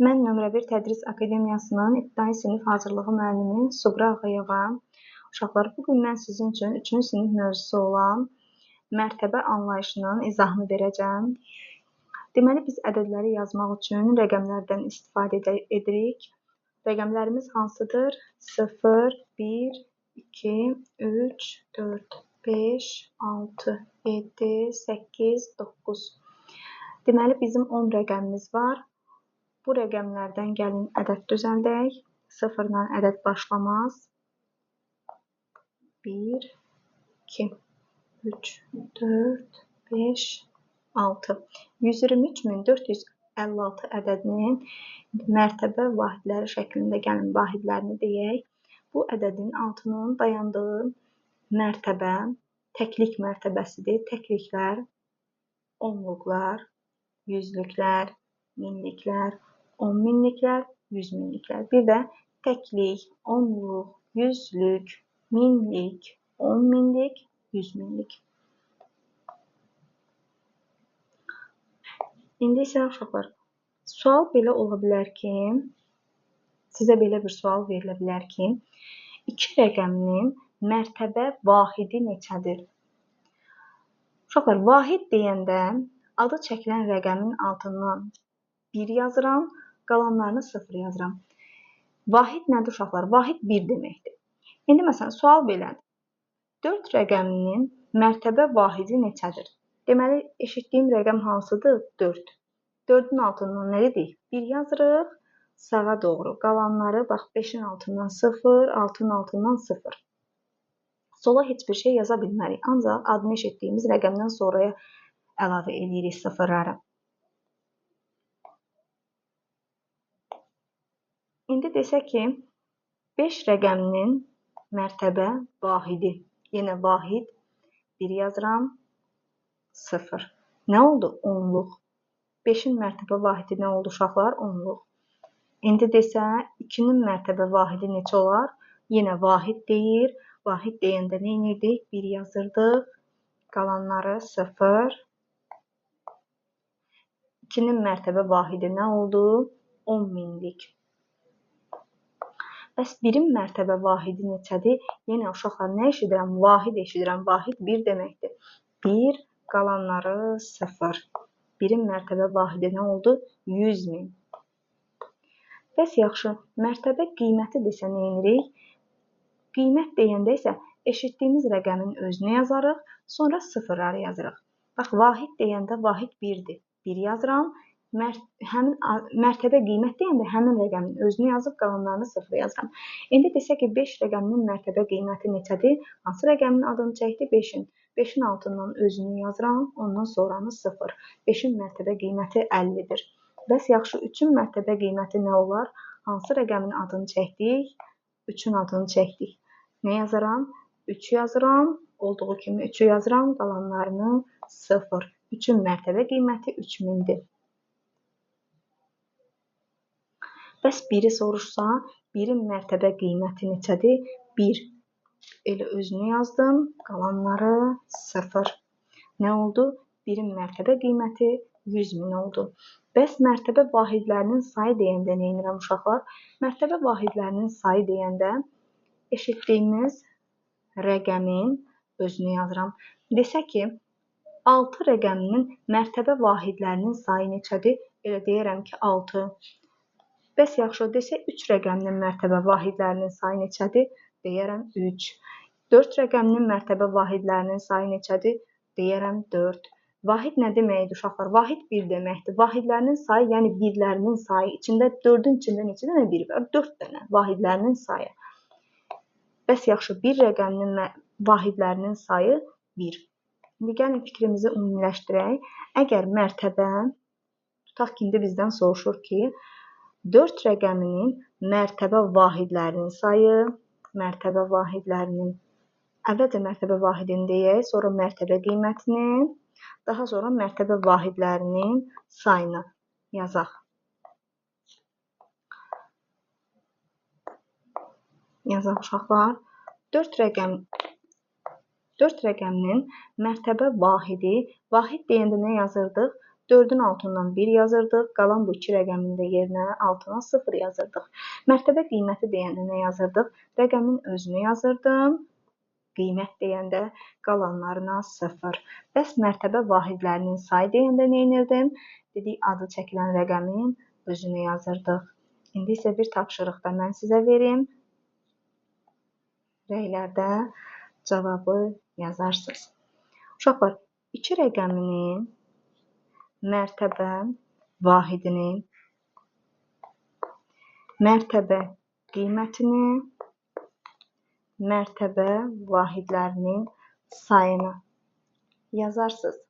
Mən nömrə 1 Tədris Akademiyasının ibtidai sinif hazırlığı müəllimi Suğra Ağayeva. Uşaqlar, bu gün mən sizin üçün 3-cü sinif mövzusu olan mərtəbə anlayışının izahını verəcəm. Deməli, biz ədədləri yazmaq üçün rəqəmlərdən istifadə edirik. Rəqəmlərimiz hansıdır? 0, 1, 2, 3, 4, 5, 6, 7, 8, 9. Deməli, bizim 10 rəqəmimiz var. Bu rəqəmlərdən gəlin ədəd düzəldək. 0-dan ədəd başlamaz. 1, 2, 3, 4, 5, 6. 123.456 ədədinin mərtəbə vahidləri şəklində gəlin vahidlərini deyək. Bu ədədin altının dayandığı mərtəbə təklik mərtəbəsidir. Təkliklər, onluqlar, yüzlüklər, minliklər, 10 minliklər, 100 minliklər. Bir də təklik, onluq, yüzlük, minlik, 10 minlik, 100 minlik. İndi isə uşaqlar, sual belə ola bilər ki, sizə belə bir sual verilə bilər ki, 2 rəqəminin mərtəbə vahidi neçədir? Uşaqlar, vahid deyəndə adı çəkilən rəqəmin altından 1 yazıram, qalanlarını 0 yazıram. Vahid nədir uşaqlar? Vahid 1 deməkdir. İndi məsələn, sual belədir. 4 rəqəminin mərtəbə vahidi neçədir? Deməli, eşitdiyim rəqəm hansıdır? 4. 4-ün altından nə dedik? 1 yazırıq, sağa doğru. Qalanları, bax, 5-in altından 0, 6-nın altından 0. Sola heç bir şey yaza bilmərik. Ancaq adını eşitdiyimiz rəqəmdən sonraya əlavə edirik sıfırları. İndi desək ki, 5 rəqəminin mərtəbə vahidi. Yenə vahid 1 yazıram, 0. Nə oldu? Onluq. 5-in mərtəbə vahidi nə oldu uşaqlar? Onluq. İndi desə, 2-nin mərtəbə vahidi neçə olar? Yenə vahid deyir. Vahid deyəndə nə edirdik? 1 yazırdıq. Qalanları 0. 2-nin mərtəbə vahidi nə oldu? 10 minlik. Bəs 1-in mərtəbə vahidi neçədir? Yenə uşaqlar, nə eşidirəm? Vahid eşidirəm. Vahid 1 deməkdir. 1, qalanları 0. 1-in mərtəbə vahidi nə oldu? 100 min. Bəs yaxşı, mərtəbə qiyməti desə nə edirik? Qiymət deyəndə isə eşitdiyimiz rəqəmin özünü yazarıq, sonra sıfırları yazırıq. Bax, vahid deyəndə vahid 1-dir. 1 yazıram. Həmin mərtəbə qiymət deyəndə həmin rəqəmin özünü yazıb qalanlarını 0 yazıram. İndi desək ki, 5 rəqəminin mərtəbə qiyməti neçədir? Hansı rəqəmin adını çəkdi? 5-in. 5-in altından özünü yazıram, ondan sonranı 0. 5-in mərtəbə qiyməti 50-dir. Bəs yaxşı, 3-ün mərtəbə qiyməti nə olar? Hansı rəqəmin adını çəkdik? 3-ün adını çəkdik. Nə yazaram? 3 yazıram. Olduğu kimi 3-ü yazıram, qalanlarını 0. 3-ün mərtəbə qiyməti 3000-dir. Bəs 1-i soruşsa, 1-in mərtəbə qiyməti neçədir? 1. Elə özünü yazdım, qalanları 0. Nə oldu? 1-in mərtəbə qiyməti 100 min oldu. Bəs mərtəbə vahidlərinin sayı deyəndə nə edirəm uşaqlar? Mərtəbə vahidlərinin sayı deyəndə eşitdiyimiz rəqəmin özünü yazıram. Desək ki, 6 rəqəminin mərtəbə vahidlərinin sayı neçədir? Elə deyərəm ki, 6. Bəs yaxşı, desək 3 rəqəminin mərtəbə vahidlərinin sayı neçədir? Deyərəm 3. 4 rəqəminin mərtəbə vahidlərinin sayı neçədir? Deyərəm 4. Vahid nə deməkdir uşaqlar? Vahid 1 deməkdir. Vahidlərinin sayı, yəni birlərinin sayı. İçində 4-ün içində neçə dənə 1 var? 4 dənə vahidlərinin sayı. Bəs yaxşı, 1 rəqəminin vahidlərinin sayı 1. İndi gəlin fikrimizi ümumiləşdirək. Əgər mərtəbə, tutaq ki, indi bizdən soruşur ki, 4 rəqəminin mərtəbə vahidlərinin sayı, mərtəbə vahidlərinin, əvvəlcə mərtəbə vahidini deyək, sonra mərtəbə qiymətini, daha sonra mərtəbə vahidlərinin sayını yazaq. Yazaq uşaqlar. 4 rəqəminin mərtəbə vahidi, vahid deyəndə nə yazırdıq? 4-ün altından 1 yazırdıq. Qalan bu 2 rəqəmin də yerinə altına 0 yazırdıq. Mərtəbə qiyməti deyəndə nə yazırdıq? Rəqəmin özünü yazırdım. Qiymət deyəndə qalanlarına 0. Bəs mərtəbə vahidlərinin sayı deyəndə nə edirdim? Dedik, adı çəkilən rəqəmin özünü yazırdıq. İndi isə bir tapşırıq da mən sizə verim. Rəylərdə cavabı yazarsınız. Uşaqlar, 2 rəqəminin mərtəbə vahidini, mərtəbə qiymətini, mərtəbə vahidlərinin sayını yazarsınız.